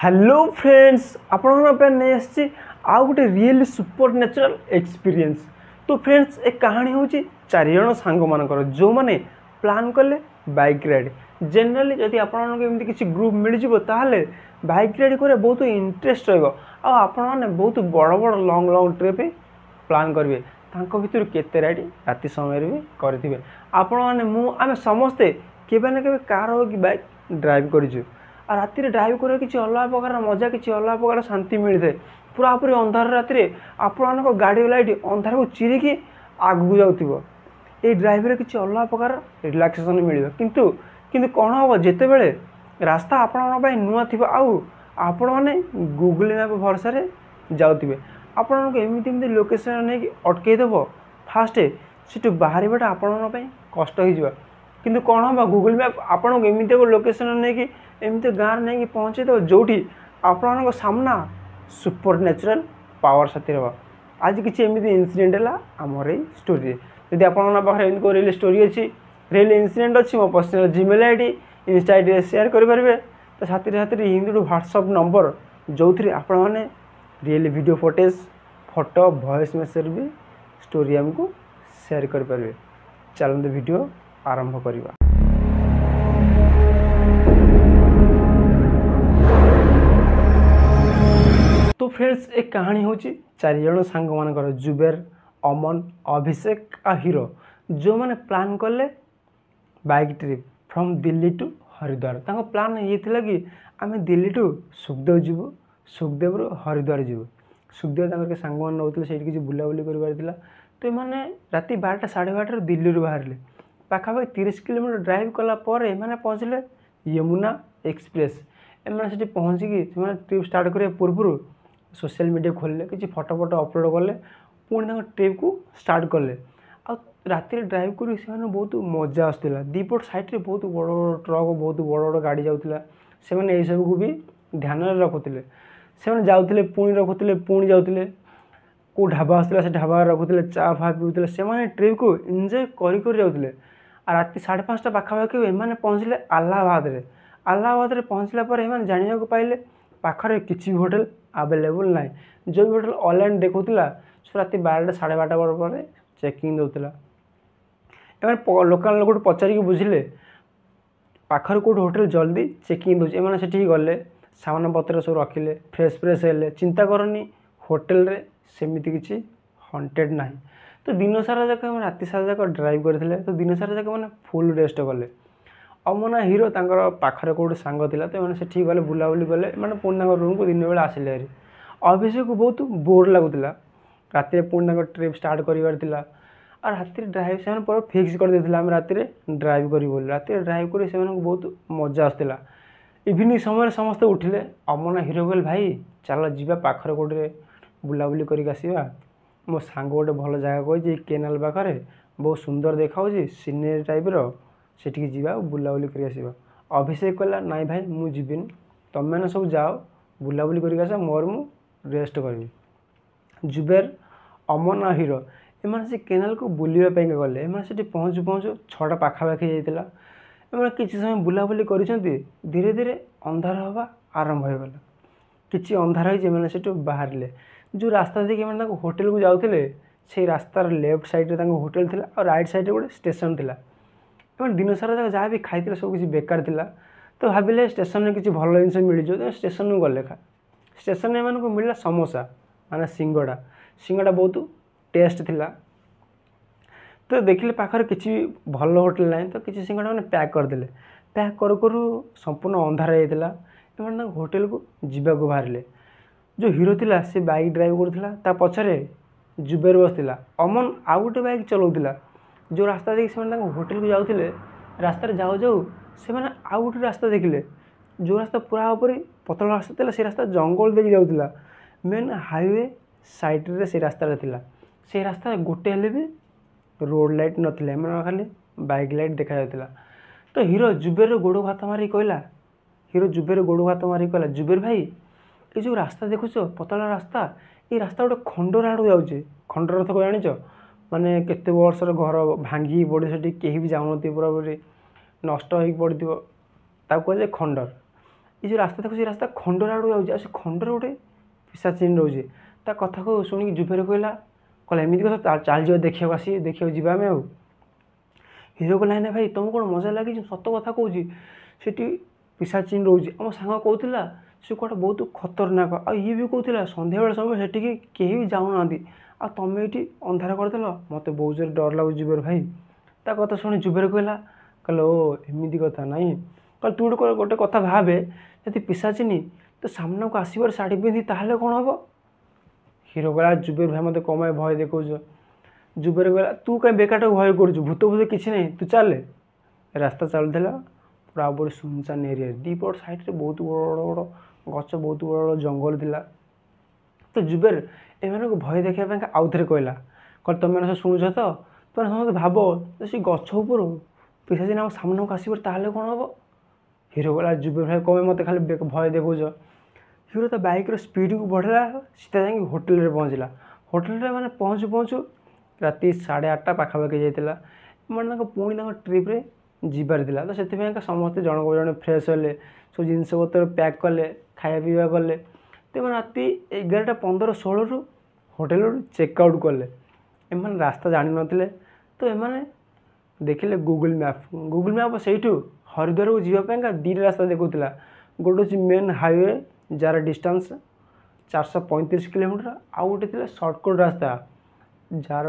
Hello friends, ଆପଣଙ୍କ ପାଇଁ ନେଇ ଆସିଛି ଆଉ ଗୋଟେ ରିଏଲି ସୁପର ନ୍ୟାଚୁରାଲ୍ ଏକ୍ସପିରିଏନ୍ସ। ତ ଫ୍ରେଣ୍ଡସ୍, ଏ କାହାଣୀ ହେଉଛି ଚାରିଜଣ ସାଙ୍ଗମାନଙ୍କର ଯେଉଁମାନେ ପ୍ଲାନ୍ କଲେ ବାଇକ୍ ରାଇଡ଼୍। ଜେନେରାଲି ଯଦି ଆପଣମାନଙ୍କୁ ଏମିତି କିଛି ଗ୍ରୁପ୍ ମିଳିଯିବ, ତାହେଲେ ବାଇକ୍ ରାଇଡ଼୍ କରିବା ବହୁତ ଇଣ୍ଟରେଷ୍ଟ ରହିବ ଆଉ ଆପଣମାନେ ବହୁତ ବଡ଼ ବଡ଼ ଲଙ୍ଗ୍ ଲଙ୍ଗ୍ ଟ୍ରିପ୍ ପ୍ଲାନ୍ କରିବେ। ତାଙ୍କ ଭିତରୁ କେତେ ରାଇଡ଼୍ ରାତି ସମୟରେ ବି କରିଥିବେ। ଆପଣମାନେ, ମୁଁ, ଆମେ ସମସ୍ତେ କେବେ ନା କେବେ କାର୍ ହଉ କି ବାଇକ୍ ଡ୍ରାଇଭ୍ କରିଛୁ। ଆଉ ରାତିରେ ଡ୍ରାଇଭ୍ କରିବା କିଛି ଅଲଗା ପ୍ରକାର ମଜା, କିଛି ଅଲଗା ପ୍ରକାର ଶାନ୍ତି ମିଳିଥାଏ। ପୁରାପୁରି ଅନ୍ଧାର ରାତିରେ ଆପଣମାନଙ୍କ ଗାଡ଼ି ଲାଇଟ୍ ଅନ୍ଧାରକୁ ଚିରିକି ଆଗକୁ ଯାଉଥିବ। ଏଇ ଡ୍ରାଇଭ୍ରେ କିଛି ଅଲଗା ପ୍ରକାର ରିଲାକ୍ସେସନ୍ ମିଳିବ। କିନ୍ତୁ କ'ଣ ହେବ, ଯେତେବେଳେ ରାସ୍ତା ଆପଣଙ୍କ ପାଇଁ ନୂଆ ଥିବ ଆଉ ଆପଣମାନେ ଗୁଗୁଲ୍ ମ୍ୟାପ୍ ଭରସାରେ ଯାଉଥିବେ, ଆପଣଙ୍କୁ ଏମିତି ଏମିତି ଲୋକେସନ୍ ନେଇକି ଅଟକେଇ ଦେବ, ଫାଷ୍ଟ ସେଠୁ ବାହାରିବାଟା ଆପଣଙ୍କ ପାଇଁ କଷ୍ଟ ହେଇଯିବ। କିନ୍ତୁ କ'ଣ ହେବ, ଗୁଗୁଲ୍ ମ୍ୟାପ୍ ଆପଣଙ୍କୁ ଏମିତି ଏକ ଲୋକେସନ୍ ନେଇକି, ଏମିତି ଗାଁରେ ନେଇକି ପହଞ୍ଚେଇ ଦେବ ଯେଉଁଠି ଆପଣଙ୍କ ସାମ୍ନା ସୁପର ନ୍ୟାଚୁରାଲ୍ ପାୱାର ସାଥିରେ ହେବ। ଆଜି କିଛି ଏମିତି ଇନସିଡେଣ୍ଟ ହେଲା ଆମର ଏଇ ଷ୍ଟୋରିରେ। ଯଦି ଆପଣଙ୍କ ପାଖରେ ଏମିତି କେଉଁ ରିଏଲ୍ ଷ୍ଟୋରି ଅଛି, ରିଏଲ୍ ଇନସିଡେଣ୍ଟ ଅଛି, ମୋ personal Gmail I D, insta ଆଇଡ଼ିରେ share କରିପାରିବେ। ତ ସାଥିରେ ସାଥିରେ ହିନ୍ଦୁଠୁ ହ୍ୱାଟ୍ସଅପ୍ ନମ୍ବର, ଯେଉଁଥିରେ ଆପଣମାନେ real video footage, photo, voice message ବି ଷ୍ଟୋରି ଆମକୁ ସେୟାର କରିପାରିବେ। ଚାଲନ୍ତୁ ଭିଡ଼ିଓ ଆରମ୍ଭ କରିବା। ତ ଫ୍ରେଣ୍ଡସ୍, ଏ କାହାଣୀ ହେଉଛି ଚାରିଜଣ ସାଙ୍ଗମାନଙ୍କର, ଜୁବେର, ଅମନ, ଅଭିଷେକ ଆଉ ହିରୋ, ଯେଉଁମାନେ ପ୍ଲାନ୍ କଲେ bike trip from Delhi to Haridwar. ତାଙ୍କ ପ୍ଲାନ୍ ଇଏ ଥିଲା କି ଆମେ ଦିଲ୍ଲୀ ଟୁ ସୁଖଦେବ ଯିବୁ, ସୁଖଦେବରୁ ହରିଦ୍ୱାର ଯିବୁ। ସୁଖଦେବ ତାଙ୍କର କେହି ସାଙ୍ଗମାନେ ରହୁଥିଲେ, ସେଇଠି କିଛି ବୁଲାବୁଲି କରିବାର ଥିଲା। ତ ଏମାନେ ରାତି 12ଟା 12:30ରୁ ଦିଲ୍ଲୀରୁ ବାହାରିଲେ। ପାଖାପାଖି 30 କିଲୋମିଟର ଡ୍ରାଇଭ୍ କଲା ପରେ ଏମାନେ ପହଞ୍ଚିଲେ ୟମୁନା ଏକ୍ସପ୍ରେସ୍। ଏମାନେ ସେଠି ପହଞ୍ଚିକି ସେମାନେ ଟ୍ରିପ୍ ଷ୍ଟାର୍ଟ କରିବା ପୂର୍ବରୁ ସୋସିଆଲ୍ ମିଡ଼ିଆ ଖୋଲିଲେ, କିଛି ଫଟୋ ଫଟୋ ଅପଲୋଡ଼ କଲେ, ପୁଣି ତାଙ୍କ ଟ୍ରିପ୍କୁ ଷ୍ଟାର୍ଟ କଲେ। ଆଉ ରାତିରେ ଡ୍ରାଇଭ୍ କରିକି ସେମାନଙ୍କୁ ବହୁତ ମଜା ଆସୁଥିଲା। ଦୁଇପଟ ସାଇଡ଼୍ରେ ବହୁତ ବଡ଼ ବଡ଼ ଟ୍ରକ୍, ବହୁତ ବଡ଼ ବଡ଼ ଗାଡ଼ି ଯାଉଥିଲା। ସେମାନେ ଏଇସବୁକୁ ବି ଧ୍ୟାନରେ ରଖୁଥିଲେ। ସେମାନେ ଯାଉଥିଲେ, ପୁଣି ରଖୁଥିଲେ, ପୁଣି ଯାଉଥିଲେ। କେଉଁ ଢାବା ଆସୁଥିଲା, ସେ ଢାବାରେ ରଖୁଥିଲେ, ଚା ଫା ପିଉଥିଲେ। ସେମାନେ ଟ୍ରିପ୍କୁ ଏନ୍ଜୟ କରି କରି ଯାଉଥିଲେ। ଆଉ ରାତି 5:30 ପାଖାପାଖି ଏମାନେ ପହଞ୍ଚିଲେ ଆହ୍ଲାବାଦରେ। ଆହ୍ଲାବାଦରେ ପହଞ୍ଚିଲା ପରେ ଏମାନେ ଜାଣିବାକୁ ପାଇଲେ ପାଖରେ କିଛି ବି ହୋଟେଲ ଆଭେଲେବୁଲ୍ ନାହିଁ। ଯେଉଁ ବି ହୋଟେଲ ଅନଲାଇନ୍ ଦେଖାଉଥିଲା, ସେ ରାତି 12ଟା 12:30 ପରେ ଚେକିଂ ଦେଉଥିଲା। ଏମାନେ ଲୋକାଲ୍ ଲୋକଠୁ ପଚାରିକି ବୁଝିଲେ ପାଖରେ କେଉଁଠି ହୋଟେଲ ଜଲ୍ଦି ଚେକିଂ ଦେଉଛି। ଏମାନେ ସେଠିକି ଗଲେ, ସାମାନ ପତ୍ର ସବୁ ରଖିଲେ, ଫ୍ରେଶ୍ ଫ୍ରେଶ୍ ହେଲେ। ଚିନ୍ତା କରନି, ହୋଟେଲରେ ସେମିତି କିଛି ହଣ୍ଟେଡ଼ ନାହିଁ। ତ ଦିନ ସାରା ଯାକ, ରାତି ସାରା ଯାକ ଡ୍ରାଇଭ୍ କରିଥିଲେ, ତ ଦିନ ସାରା ଯାକ ମାନେ ଫୁଲ୍ ରେଷ୍ଟ କଲେ। ଅମନା, ହିରୋ ତାଙ୍କର ପାଖରେ କେଉଁଠି ସାଙ୍ଗ ଥିଲା, ତ ଏମାନେ ସେଠିକି ଗଲେ, ବୁଲାବୁଲି କଲେ। ଏମାନେ ପୁଣି ତାଙ୍କ ରୁମ୍କୁ ଦିନ ବେଳେ ଆସିଲେ ଭାରି। ଅଭିଷେକକୁ ବହୁତ ବୋର୍ ଲାଗୁଥିଲା। ରାତିରେ ପୁଣି ତାଙ୍କ ଟ୍ରିପ୍ ଷ୍ଟାର୍ଟ କରିବାର ଥିଲା। ଆଉ ରାତିରେ ଡ୍ରାଇଭ୍ ସେମାନେ ପୁରା ଫିକ୍ସ କରିଦେଇଥିଲେ, ଆମେ ରାତିରେ ଡ୍ରାଇଭ୍ କରିବୁ ବୋଲି। ରାତିରେ ଡ୍ରାଇଭ୍ କରି ସେମାନଙ୍କୁ ବହୁତ ମଜା ଆସୁଥିଲା। ଇଭିନିଂ ସମୟରେ ସମସ୍ତେ ଉଠିଲେ। ଅମନା, ହିରୋ କହିଲେ, ଭାଇ ଚାଲ ଯିବା, ପାଖରେ କେଉଁଠି ବୁଲାବୁଲି କରିକି ଆସିବା। ମୋ ସାଙ୍ଗ ଗୋଟେ ଭଲ ଜାଗା କହିଛି, କେନାଲ ପାଖରେ ବହୁତ ସୁନ୍ଦର ଦେଖାହେଉଛି, ସିନେରୀ ଟାଇପ୍ର, ସେଠିକି ଯିବା ଆଉ ବୁଲାବୁଲି କରି ଆସିବା। ଅଭିଷେକ କହିଲା, ନାଇଁ ଭାଇ, ମୁଁ ଯିବିନି, ତୁମେମାନେ ସବୁ ଯାଅ, ବୁଲାବୁଲି କରିକି ଆସ, ମୋର ମୁଁ ରେଷ୍ଟ କରିବି। ଜୁବେର, ଅମନ ଆଉ ହିରୋ ଏମାନେ ସେ କେନାଲକୁ ବୁଲିବା ପାଇଁକା ଗଲେ। ଏମାନେ ସେଠି ପହଞ୍ଚୁ ପହଞ୍ଚୁ 6ଟା ପାଖାପାଖି ଯାଇଥିଲା। ଏମାନେ କିଛି ସମୟ ବୁଲାବୁଲି କରିଛନ୍ତି, ଧୀରେ ଧୀରେ ଅନ୍ଧାର ହେବା ଆରମ୍ଭ ହୋଇଗଲା। କିଛି ଅନ୍ଧାର ହେଇଛି, ଏମାନେ ସେଠୁ ବାହାରିଲେ। ଯେଉଁ ରାସ୍ତା ଦେଇକି ଏମାନେ ତାଙ୍କ ହୋଟେଲକୁ ଯାଉଥିଲେ, ସେଇ ରାସ୍ତାର ଲେଫ୍ଟ ସାଇଡ଼୍ରେ ତାଙ୍କ ହୋଟେଲ ଥିଲା ଆଉ ରାଇଟ୍ ସାଇଡ଼୍ରେ ଗୋଟେ ଷ୍ଟେସନ୍ ଥିଲା। ଏମାନେ ଦିନ ସାରା ଯାକ ଯାହା ବି ଖାଇଥିଲେ ସବୁ କିଛି ବେକାର ଥିଲା। ତ ଭାବିଲେ ଷ୍ଟେସନରେ କିଛି ଭଲ ଜିନିଷ ମିଳିଯିବ, ତ ଷ୍ଟେସନକୁ ଗଲେ। ଷ୍ଟେସନରେ ଏମାନଙ୍କୁ ମିଳିଲା ସମୋସା, ମାନେ ସିଙ୍ଗଡ଼ା। ସିଙ୍ଗଡ଼ା ବହୁତ ଟେଷ୍ଟ ଥିଲା। ତ ଦେଖିଲେ ପାଖରେ କିଛି ଭଲ ହୋଟେଲ ନାହିଁ, ତ କିଛି ସିଙ୍ଗଡ଼ା ମାନେ ପ୍ୟାକ୍ କରିଦେଲେ। ପ୍ୟାକ୍ କରୁ କରୁ ସମ୍ପୂର୍ଣ୍ଣ ଅନ୍ଧାର ହେଇଯାଇଥିଲା। ଏମାନେ ତାଙ୍କ ହୋଟେଲକୁ ଯିବାକୁ ବାହାରିଲେ। ଯେଉଁ ହିରୋ ଥିଲା, ସେ ବାଇକ୍ ଡ୍ରାଇଭ୍ କରୁଥିଲା, ତା ପଛରେ ଜୁବେର ବସିଥିଲା, ଅମନ ଆଉ ଗୋଟେ ବାଇକ୍ ଚଲାଉଥିଲା। ଯେଉଁ ରାସ୍ତା ଦେଇକି ସେମାନେ ତାଙ୍କ ହୋଟେଲକୁ ଯାଉଥିଲେ, ରାସ୍ତାରେ ଯାଉ ଯାଉ ସେମାନେ ଆଉ ଗୋଟେ ରାସ୍ତା ଦେଖିଲେ, ଯେଉଁ ରାସ୍ତା ପୁରା ଉପରେ ପତଳା ରାସ୍ତା ଥିଲା। ସେ ରାସ୍ତା ଜଙ୍ଗଲ ଦେଇକି ଯାଉଥିଲା। ମେନ୍ ହାଇୱେ ସାଇଡ଼୍ରେ ସେ ରାସ୍ତାଟା ଥିଲା। ସେଇ ରାସ୍ତାରେ ଗୋଟେ ହେଲେ ବି ରୋଡ଼ ଲାଇଟ୍ ନଥିଲା, ଏମାନଙ୍କ ଖାଲି ବାଇକ୍ ଲାଇଟ୍ ଦେଖାଯାଉଥିଲା। ତ ହିରୋ ଜୁବେରର ଗୋଡ଼କୁ ହାତ ମାରିକି କହିଲା, ହିରୋ ଜୁବେର ଗୋଡ଼କୁ ହାତ ମାରିକି କହିଲା, ଜୁବେର ଭାଇ, ଏ ଯେଉଁ ରାସ୍ତା ଦେଖୁଛ, ପତଳା ରାସ୍ତା, ଏଇ ରାସ୍ତା ଗୋଟେ ଖଣ୍ଡର ଆଡ଼କୁ ଯାଉଛି। ଖଣ୍ଡର ଅର୍ଥ ଜାଣିଛ? ମାନେ କେତେ ବର୍ଷର ଘର ଭାଙ୍ଗିକି ପଡ଼ି ସେଠି କେହି ବି ଯାଉନଥିବେ, ପୁରାପୁରି ନଷ୍ଟ ହେଇକି ପଡ଼ିଥିବ, ତାକୁ କୁହାଯାଏ ଖଣ୍ଡର। ଏ ଯେଉଁ ରାସ୍ତା ଦେଖୁ, ସେ ରାସ୍ତା ଖଣ୍ଡରା ଆଡ଼କୁ ଯାଉଛି, ଆଉ ସେ ଖଣ୍ଡରେ ଗୋଟେ ପିଶାଚିନୀ ରହୁଛି। ତା କଥାକୁ ଶୁଣିକି ଜୁବେର କହିଲା, କହିଲା ଏମିତି କଥା, ଚାଲିଯିବା ଦେଖିବାକୁ, ଆସି ଦେଖିବାକୁ ଯିବା ଆମେ। ଆଉ ହିରୋ କହିଲା, ନାଇଁ ଭାଇ, ତୁମକୁ କ'ଣ ମଜା ଲାଗିଛି? ସତ କଥା କହୁଛି, ସେଠି ପିଶାଚିନୀ ରହୁଛି। ଆମ ସାଙ୍ଗ କହୁଥିଲା ସେ କୁଆଡ଼େ ବହୁତ ଖତରନାକ, ଆଉ ଇଏ ବି କହୁଥିଲା ସନ୍ଧ୍ୟାବେଳ ସମୟ ସେଠିକି କେହି ବି ଯାଉନାହାନ୍ତି, ଆଉ ତୁମେ ଏଇଠି ଅନ୍ଧାର କରିଦେଲ, ମୋତେ ବହୁତ ଜୋରେ ଡର ଲାଗୁଛି ଜୁବେର ଭାଇ। ତା କଥା ଶୁଣି ଜୁବେର କହିଲା, କହିଲା ଓ ଏମିତି କଥା ନାଇଁ? କହିଲେ ତୁ ଗୋଟେ କଥା ଭାବେ, ଯଦି ପିଶାଚିନୀ ତୋ ସାମ୍ନାକୁ ଆସିବାର ଶାଢ଼ୀ ପିନ୍ଧି ତାହେଲେ କ'ଣ ହେବ? ହିରୋ କହିଲା, ଜୁବେର ଭାଇ, ମୋତେ କମାଇ ଭୟ ଦେଖାଉଛ। ଜୁବେର କହିଲା, ତୁ କାଇଁ ବେକାରଟାକୁ ଭୟ କରୁଛୁ? ଭୂତ ଭୂତ କିଛି ନାହିଁ, ତୁ ଚାଲେ। ରାସ୍ତା ଚାଲୁଥିଲା ପୁରା ଗୋଟେ ସୁନସାନ ଏରିଆରେ, ଦୁଇପଟ ସାଇଡ଼୍ରେ ବହୁତ ବଡ଼ ବଡ଼ ଗଛ, ବହୁତ ବଡ଼ ବଡ଼ ଜଙ୍ଗଲ ଥିଲା। ତ ଜୁବେର ଏମାନଙ୍କୁ ଭୟ ଦେଖିବା ପାଇଁକା ଆଉ ଥରେ କହିଲା, କହିଲେ ତୁମେମାନେ ସବୁ ଶୁଣୁଛ ତ? ତୁମେ ସମସ୍ତେ ଭାବ, ସେ ଗଛ ଉପରୁ ପିଶାଚିନୀ ଆମ ସାମ୍ନାକୁ ଆସିବ ତାହେଲେ କ'ଣ ହେବ? ହିରୋ କହିଲା, ଜୁବେର ଭାଇ, କ'ଣ ମୋତେ ଖାଲି ଭୟ ଦେଖାଉଛ? ହିରୋ ତା ବାଇକ୍ର ସ୍ପିଡ଼କୁ ବଢ଼େଇଲା, ସିଧା ଯାଇକି ହୋଟେଲରେ ପହଞ୍ଚିଲା। ହୋଟେଲରେ ମାନେ ପହଞ୍ଚୁ ପହଞ୍ଚୁ ରାତି 8:30 ପାଖାପାଖି ଯାଇଥିଲା। ମାନେ ତାଙ୍କ ପୁଣି ତାଙ୍କ ଟ୍ରିପ୍ରେ ଯିବାର ଥିଲା, ତ ସେଥିପାଇଁକା ସମସ୍ତେ ଜଣକୁ ଜଣେ ଫ୍ରେଶ୍ ହେଲେ, ସବୁ ଜିନିଷପତ୍ର ପ୍ୟାକ୍ କଲେ, ଖାଇବା ପିଇବା କଲେ। ତ ଏମାନେ ରାତି 11ଟା 15 16ରୁ ହୋଟେଲରୁ ଚେକ୍ ଆଉଟ୍ କଲେ। ଏମାନେ ରାସ୍ତା ଜାଣିନଥିଲେ, ତ ଏମାନେ ଦେଖିଲେ ଗୁଗୁଲ୍ ମ୍ୟାପ୍। ଗୁଗୁଲ୍ ମ୍ୟାପ୍ ସେଇଠୁ ହରିଦ୍ୱାରକୁ ଯିବା ପାଇଁକା ଦୁଇଟା ରାସ୍ତା ଦେଖାଉଥିଲା। ଗୋଟେ ହେଉଛି ମେନ୍ ହାଇୱେ, ଯାହାର ଡିଷ୍ଟାନ୍ସ 435 କିଲୋମିଟର, ଆଉ ଗୋଟେ ଥିଲା ସର୍ଟକଟ୍ ରାସ୍ତା, ଯାହାର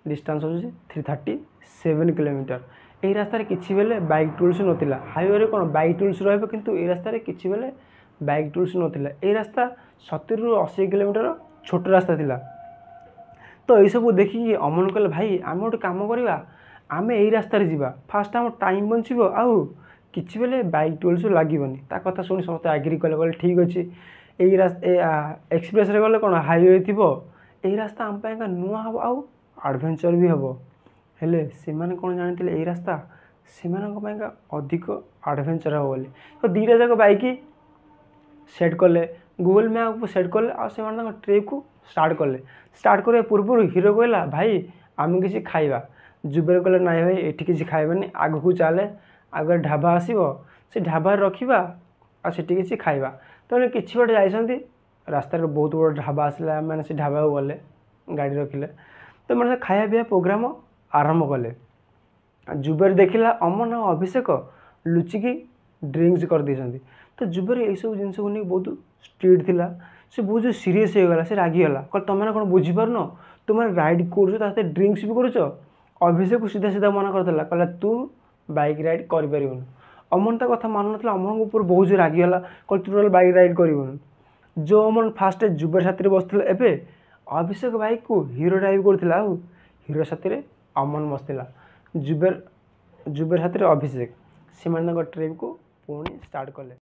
ଡିଷ୍ଟାନ୍ସ ହେଉଛି 337 କିଲୋମିଟର। ଏହି ରାସ୍ତାରେ କିଛି ବେଲେ ବାଇକ୍ ଟୁଲ୍ସ ନଥିଲା। ହାଇୱେରେ କ'ଣ ବାଇକ୍ ଟୁଲ୍ସ ରହିବ, କିନ୍ତୁ ଏଇ ରାସ୍ତାରେ କିଛି ବେଲେ ବାଇକ୍ ଟୁଲ୍ସ ନଥିଲା। ଏଇ ରାସ୍ତା 70ରୁ 80 କିଲୋମିଟର ଛୋଟ ରାସ୍ତା ଥିଲା। ତ ଏଇସବୁ ଦେଖିକି ଅମନ କହିଲେ, ଭାଇ, ଆମେ ଗୋଟେ କାମ କରିବା, ଆମେ ଏଇ ରାସ୍ତାରେ ଯିବା, ଫାଷ୍ଟ ଆମ ଟାଇମ୍ ବଞ୍ଚିବ ଆଉ କିଛି ବେଲେ ବାଇକ୍ ଟୁଲ୍ସ ଲାଗିବନି। ତା କଥା ଶୁଣି ସମସ୍ତେ ଆଗ୍ରି କଲେ, କହିଲେ ଠିକ୍ ଅଛି। ଏଇ ରାସ୍ତା ଏକ୍ସପ୍ରେସରେ ଗଲେ କ'ଣ ହାଇୱେ ଥିବ, ଏଇ ରାସ୍ତା ଆମ ପାଇଁକା ନୂଆ ହେବ ଆଉ ଆଡ଼ଭେଞ୍ଚର୍ ବି ହେବ। ହେଲେ ସେମାନେ କ'ଣ ଜାଣିଥିଲେ, ଏଇ ରାସ୍ତା ସେମାନଙ୍କ ପାଇଁକା ଅଧିକ ଆଡ଼ଭେଞ୍ଚର୍ ହେବ ବୋଲି। ତ ଦୁଇଟା ଯାକ ବାଇକ୍ ସେଟ୍ କଲେ, ଗୁଗଲ୍ ମ୍ୟାପ୍ ସେଟ୍ କଲେ, ଆଉ ସେମାନେ ତାଙ୍କ ଟ୍ରିପ୍କୁ ଷ୍ଟାର୍ଟ କଲେ। ଷ୍ଟାର୍ଟ କରିବା ପୂର୍ବରୁ ହିରୋ କହିଲା, ଭାଇ, ଆମେ କିଛି ଖାଇବା। ଜୁବେର କହିଲା, ନାଇଁ ଭାଇ, ଏଠି କିଛି ଖାଇବାନି, ଆଗକୁ ଚାଲେ, ଆଗରେ ଢାବା ଆସିବ, ସେ ଢାବାରେ ରଖିବା ଆଉ ସେଠି କିଛି ଖାଇବା। ତେଣୁ କିଛି ବାଟ ଯାଇଛନ୍ତି, ରାସ୍ତାରେ ବହୁତ ବଡ଼ ଢାବା ଆସିଲା। ମାନେ ସେ ଢାବାକୁ ଗଲେ, ଗାଡ଼ି ରଖିଲେ, ତ ମାନେ ସେ ଖାଇବା ପିଇବା ପ୍ରୋଗ୍ରାମ ଆରମ୍ଭ କଲେ। ଜୁବେର ଦେଖିଲା ଅମନ ଆଉ ଅଭିଷେକ ଲୁଚିକି ଡ୍ରିଙ୍କସ୍ କରିଦେଇଛନ୍ତି। ତ ଜୁବେର ଏଇସବୁ ଜିନିଷକୁ ନେଇକି ବହୁତ ଷ୍ଟ୍ରିକ୍ଟ ଥିଲା, ସେ ବହୁତ ସିରିୟସ୍ ହେଇଗଲା, ସେ ରାଗିଗଲା। କହିଲେ, ତୁମେ କ'ଣ ବୁଝିପାରୁନ? ତୁମେ ରାଇଡ଼୍ କରୁଛ, ତା ସହିତ ଡ୍ରିଙ୍କସ୍ ବି କରୁଛ। ଅଭିଷେକକୁ ସିଧା ସିଧା ମନା କରିଦେଲା, କହିଲା ତୁ ବାଇକ୍ ରାଇଡ଼୍ କରିପାରିବୁନି। ଅମନ ତା କଥା ମାନୁନଥିଲା, ଅମନଙ୍କ ଉପରେ ବହୁତ ଜୋର ରାଗିଗଲା, କହିଲେ ତୁ ଟୋଟାଲ୍ ବାଇକ୍ ରାଇଡ଼୍ କରିବୁନି। ଯେଉଁ ଅମନ ଫାଷ୍ଟ ଜୁବେର ସାଥିରେ ବସିଥିଲା, ଏବେ ଅଭିଷେକ ବାଇକ୍କୁ ହିରୋ ଡ୍ରାଇଭ୍ କରୁଥିଲା, ଆଉ ହିରୋ ସାଥିରେ ଅମନ ବସିଥିଲା, ଜୁବେର ସାଥିରେ ଅଭିଷେକ। ସେମାନେ ତାଙ୍କ ଟ୍ରିପ୍କୁ ପୁଣି ଷ୍ଟାର୍ଟ କଲେ।